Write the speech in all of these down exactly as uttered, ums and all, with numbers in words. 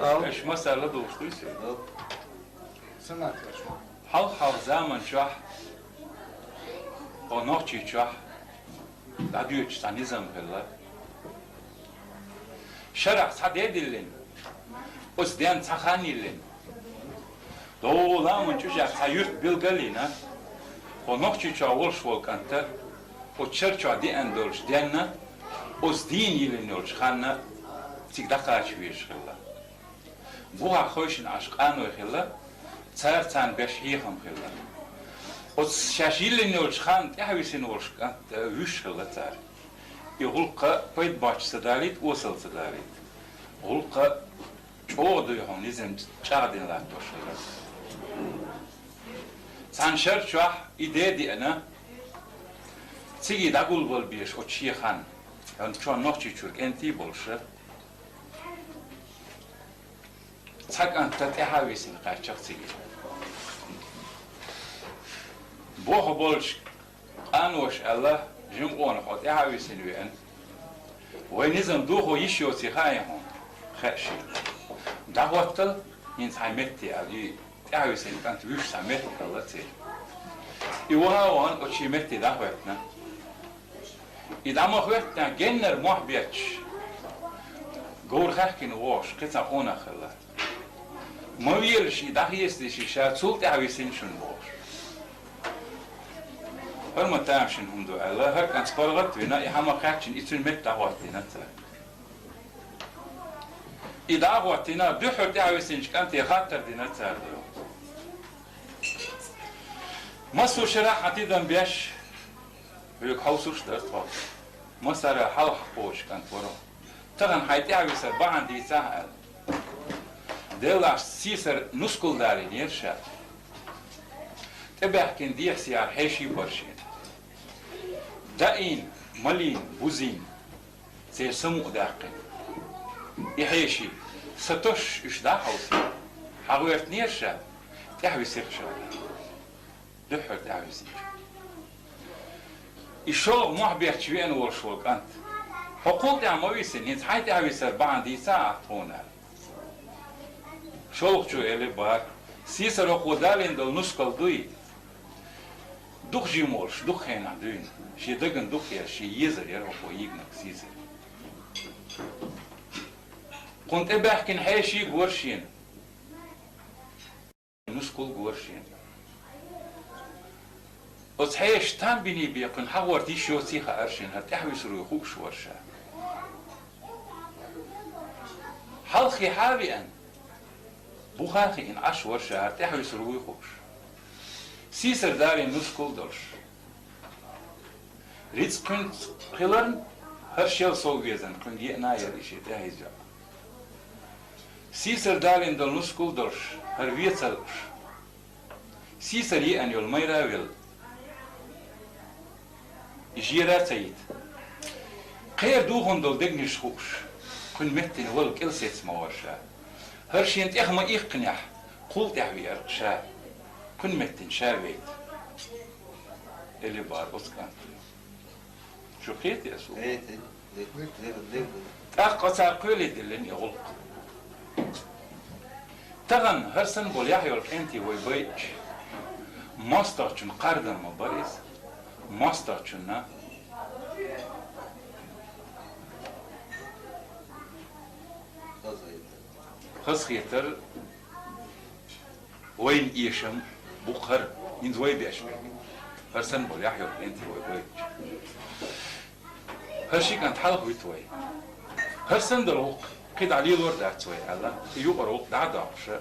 Ау. Аша масала дувцаш дуй се? Ау. Самар аша. Хьалха-хьалха заман чохь, о Нохчийчохь, дӀадоьдуш цхьа низам хилла. Шарахь цхьа де диллина, оцу денна цхьа хан йиллина. ДогӀу ламан чӀужех цхьа юрт билгалйина, хьо Нохчийчохь волуш волу кӀанта, оцу шар чохь деана долчу денна, оцу дийна йиллина йолчу ханна цига дӀакхача везаш хилла. Бухахь хевшина Ӏаш къаной хилла, цара царна беш хьехам хилла. Оцу шаьш йиллина йолчу ханна тӀаьхьависина волуш кӀант, э, вуьш хилла цара. И гӀуллакх пайда боцуш ца далийта, осал ца далийта. ГӀуллакх чӀогӀа дуй хьуна, низам чӀагӀдина латтош хилла. Цхьана шар чохь и де деана, цига дӀагулбала безаш оцу шен ханна, хьуна чохь Нохчийчуьра кӀентий болуша. Цхьа кӀант тӀаьхьа висина кхаьчча цига. Боху болчу къаноша аьлла, жима къона хьо тӀаьхьа висина веана. Вайн низам духо йиш йоций хаьий хьуна? Хаьа шена. ДӀахӀоттал, хӀинца хьайн метте аьлла, и тӀаьхьа висина кӀант вуьш цхьа метта хилла церан. И ваха а вахана, оцу шен метте дӀахӀоьттина. И дӀа ма хӀоьттина, геннара мохь бетташ, говр хаьхкина вогӀуш, кхин цхьа къонах хилла. Ма велаш, и дӀахецадеш, и ша цул тӀаьхьа висина шуна бохуш. ХӀара ма тамашийна хӀума ду аьлла, хӀара кӀант паргӀат а вина, и хьан ма хаьттина, и цуьнан метта дӀахӀоттийна цара. И дӀа а хӀоттийна, дуьххьара тӀаьхьа висинчу кӀанте хаттар дина цара. Массо шарахь хьан тидам беш, хьоьга хьовсуш дара тхо. Массара хьалха кхочуш кӀант вара. Тахана хьайн тӀаьхьа висар бахьана дийцахьа аьлла. Деллахь сийсара нускал далийнера ша. ТӀебаьхкина дехьа-сехьара хьеший бара шена. Даийна, малийна, бузийна, церан самукъа даьккхина. И хьеший, сатосуш уьш дӀа а хьовсийна, хьагӀоьртинера ша, тӀаьхьа висира ша. Дуьххьара тӀаьхьа висинчу. И шолгӀа мохь бетташ веана волуш волу кӀант. Хьо кхул тӀаьхьа ма висина, хӀинца хьайн тӀаьхьа висар бахьана дийцахьа ахь тхуна аьлла. ШолгӀачо элира бара: сийсара хӀокхо далийна долу нускал дуй. Дукха жима волуш, дукха хенахь дуьйна. Шен дагна дукха еза, шен езар яра хӀокхо йигнарг сийсара. Кхунна тӀебаьхкина хьеший гора шена. Нускал гора шена. Оцу хьешаша там биний бен кхуьнан хьагӀорта йиш йоций хаьара шена, хӀара тӀаьхьа висур вуй хууш вара ша. Хьалххе хьа а веана, буха а хиъна Ӏаш вара ша, хӀара тӀаьхьа висур вуй хууш. Сийсара далийна нускал долуш. Рицкъ кхуьнца хиларна, хӀара шел сов везарна кхуьнга еана а яра и шен тӀаьхьа йиза йоӀ. Сийсара далийна долу нускал долуш, хӀара вецал уьш. Сийсара еана йолу майра а велла. И жера а ца йита. Кхера духун долу дегнаш хууш, кхуьнан меттина вала кӀел сецна ма вара ша. ХӀара шена тӀех ма иккхинехь, кхул тӀаьхьа веара ша. Кхуьнан меттина ша вейта. Элира бара оцу кӀанта. Шу кхетий аса? Кхетий. Де, де, де, де. ТӀаккха цара кхоьле диллина и гӀуллакх. Тахана хӀара санна болу яхь йолу кӀентий вай байча, мостагӀчун кхардам ма бара иза. МостагӀчунна хазахетар, вайна эшам бу-кх хӀара, хӀинца вай беш берг. ХӀара санна болу яхь йолу кӀентий вай байча. ХӀара ши кӀант хьалха вита вай. ХӀара санна долу гӀуллакх кхидӀа лелор дац вай аьлла, и юкъара гӀуллакх дӀа а доккхуша,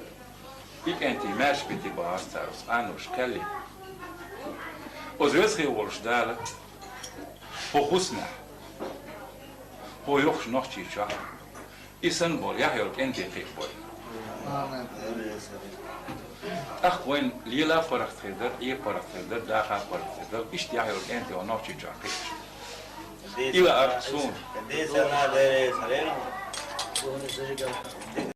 и кӀентий маьрша бити бахара цара оцу къаноша кхел йина. Оцу веза хир волуш Дала, хӀокху хӀусамехь, хӀокху йоккхачу Нохчийчохь, и санна болу яхь йолу кӀентий кхиъна бойла. ТӀаккха вайна лела паргӀат хир дара, Ӏе паргӀат хир дара, даха паргӀат хир дара, иштта яхь йолу кӀентий вай Нохчийчохь кхиъча. Ила арх суна.